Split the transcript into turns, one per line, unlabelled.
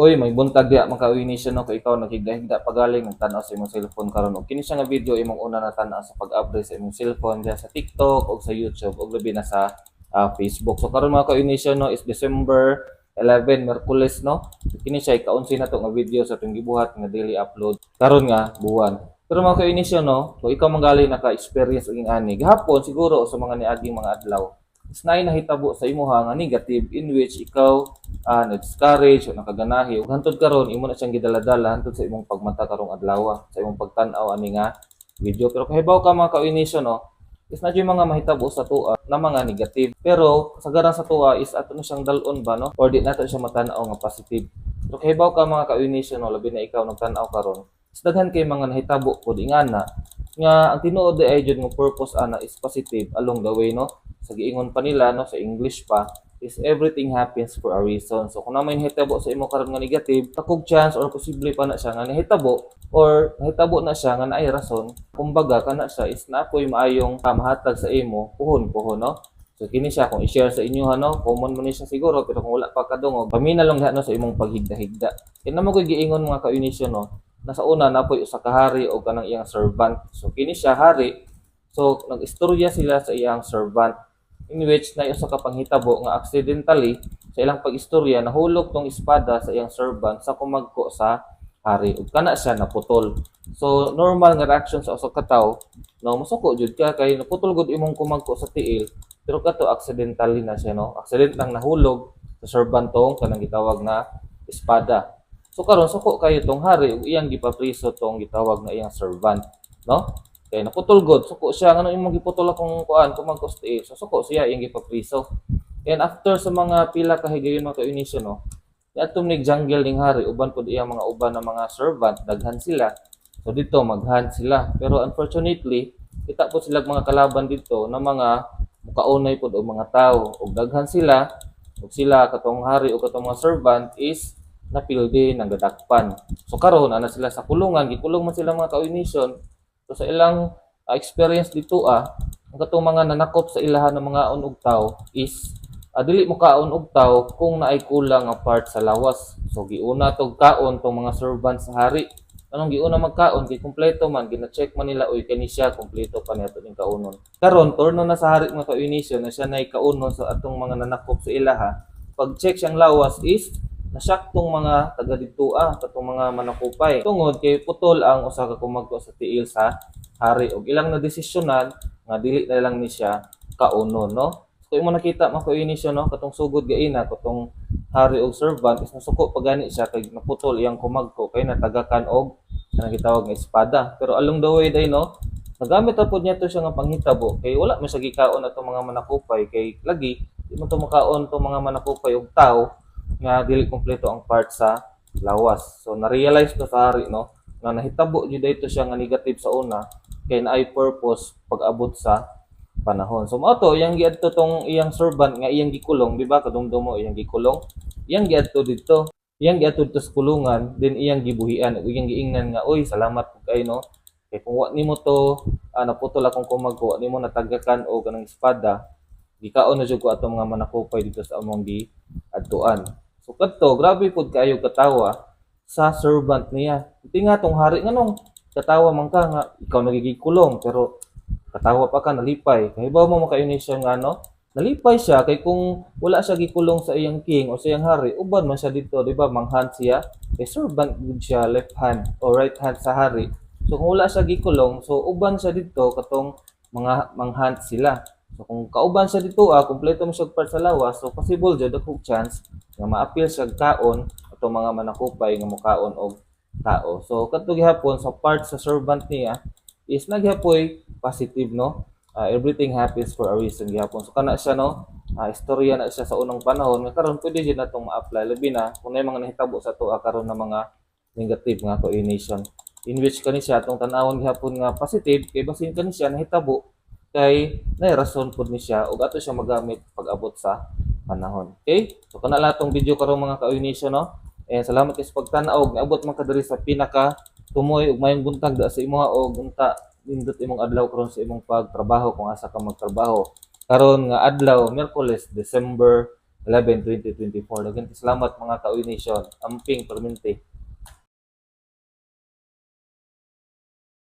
Uy, maayong buntag diha, mga ka-Unisyon, no, kung ikaw naghigda-higda pagaling nagtan-aw sa imong cellphone karon ug kini siya nga video imong una na tan-aw sa pag-update sa imong cellphone diha sa TikTok o sa YouTube ug labi na sa Facebook. So karon, mga ka-Unisyon, no, is December 11, Miyerkules, no. So, kini siya ika-11 na to nga video sa atong gibuhat nga daily upload karon nga buwan. Pero, mga ka-Unisyon, no, kung ikaw manggali naka-experience og ani gahapon siguro o sa mga niaging mga adlaw, is naay nahitabo sa imuha nga negative in which ikaw na-discourage o nakaganahi ug hantod karon imo na siyang gidala-dala hantod sa imong pagmata karong adlaw, sa imong pagtan-aw ani nga video. Pero kahibaw ka, mga ka-Unisyon, no, is na mga mahitabo sa tua na mga negative, pero kasagaran sa tua is ato na siyang dal-on ba, no, or di nato siya matan-aw nga positive. Pero kahibaw ka, mga ka-Unisyon, no, labi na ikaw nagtan-aw karon, is daghan kay mga nahitabo pod ingana nga ang tinuod di ay jud nga purpose ana is positive along the way, no. Sa giingon pa nila, no, sa English pa is "Everything happens for a reason." So kung na may nahitabo sa imo karon nga negative, takog chance or posible pa na siya nga nahitabo or nahitabo na siya nga naay rason. Kumbaga kana siya is naa poy maayong mahatag sa imo puhon-puhon, no. So kini siya kung i-share sa inyo, no, common mo ni siya siguro, pero kung wala pa kadungog, pamina lang no sa imong paghigda-higda. Kaya naman ko giingon, mga ka-Unisyon, no, nasa una na po'y usa ka hari o kanang iyang servant. So kini siya hari. So nag-istorya sila sa iyang servant in which na usa ka panghitabo nga accidentally sa ilang pag-istorya nahulog tong espada sa iyang servant sa kumagko sa hari ug kana siya naputol. So normal nga reaction sa usa ka tawo, no, musuko jud ka kay naputol gud imong kumagko sa tiil, pero kato accidentally na siya, no. Accident lang nahulog sa servant tong kanang gitawag na espada. So karon suko kayo tong hari ug iyang gipapriso tong gitawag na iyang servant, no? Kay naputol god, suko siya, ngano imong giputol akong kuan, kumagko sa tiil? So suko siya, iyang gipapriso. And after sa mga pila ka higayon, mga ka-Unisyon, no, niadto nig jungle ning hari uban pud iyang mga uban na mga servant, daghan sila. So dito maghunt sila. Pero unfortunately, kita po sila mga kalaban dito na mga mukaunay pud og mga tao ug daghan sila ug sila katong hari o katong mga servant is napildi ng gadakpan. So karon ana sila sa kulungan, gikulong man sila, mga ka-Unisyon. So sa ilang experience dito ang katong mga nanakop sa ilahan ng mga og tawo is dili mo kaon og tawo kung naay kulang nga part sa lawas. So giuna tog kaon tong mga servant sa hari. Anong giuna magkaon kay kumpleto man, gina-check man nila, "Uy, kani siya kumpleto pa niya ning kaunon." Karon turno na sa hari, mga ka-Unisyon, na siya nay kaunon sa atong mga nanakop sa ilaha. Pag check siyang lawas is nasyak tong mga taga didto katong mga manakupay. Tungod kay putol ang usa ka kumagko sa tiil sa hari ug ilang na desisyonan nga dili na lang ni siya kaunon, no. So imo nakita, mga ka-Unisyon, no, katong sugod gaina katong hari og servant is nasuko pa gani siya kay naputol iyang kumagko kay natagakan og kanang gitawag nga espada. Pero along the way day, no, nagamit na pod niya to siya nga panghitabo kay wala man siya gikaon atong mga manakupay kay lagi di mo to makaon tong mga manakupay og tawo nga dili kompleto ang part sa lawas. So na-realize to sa hari, no, nga nahitabo jud dito siya nga negative sa una kay naay purpose pag-abot sa panahon. So mao to iyang giadto tong iyang servant nga iyang gikulong, di ba? Kadumdum mo iyang gikulong. Iyang giadto didto. Iyang giadto didto sa kulungan, then iyang gibuhian ug iyang giingnan nga, "Oy, salamat pud kay, no. Kay kung wa nimo to naputol akong kumagko, wa nimo natagakan og kanang espada, gikaon na jud ko atong mga manakupay dito sa among giadtuan." So kadto grabe pud kaayo katawa sa servant niya. Iti nga tong hari, "Nganong katawa man ka nga ikaw nagigikulong pero katawa pa ka, nalipay?" Kahibaw mo, mga ka-Unisyon, nga no, nalipay siya kay kung wala siya gikulong sa iyang king o sa iyang hari, uban man siya dito, di ba? Manghunt siya. Kay servant gud siya, left hand o right hand sa hari. So kung wala siya gikulong, so uban siya dito katong mga manghunt sila. So kung kauban siya dito, kumpleto mo siya part sa lawas, so possible jud dako chance nga maapil siya kaon atong mga manakupay nga mukaon og tao. So kadto gihapon sa part sa servant niya is nagyapoy positive, no. Everything happens for a reason gihapon. So kana siya, no, istorya na siya sa unang panahon nga karon pwede jud natong ma-apply labi na kung naay mga nahitabo sa atoa karon na mga negative nga coordination in which kani siya atong tan-awon gihapon nga positive kay basin kani siya nahitabo kay nay rason pud ni siya ug ato siya magamit pag-abot sa panahon. Okay? So kana lang atong video karon, mga ka-Unisyon, no. And salamat kay sa pagtan-aw, niabot man ka diri sa pinaka tumoy ug mayong buntag da sa imuha og unta nindot imong adlaw karon sa imong pagtrabaho kung asa ka magtrabaho. Karon nga adlaw, Miyerkules, December 11, 2024. Daghang salamat, mga ka-Nation. Amping permente.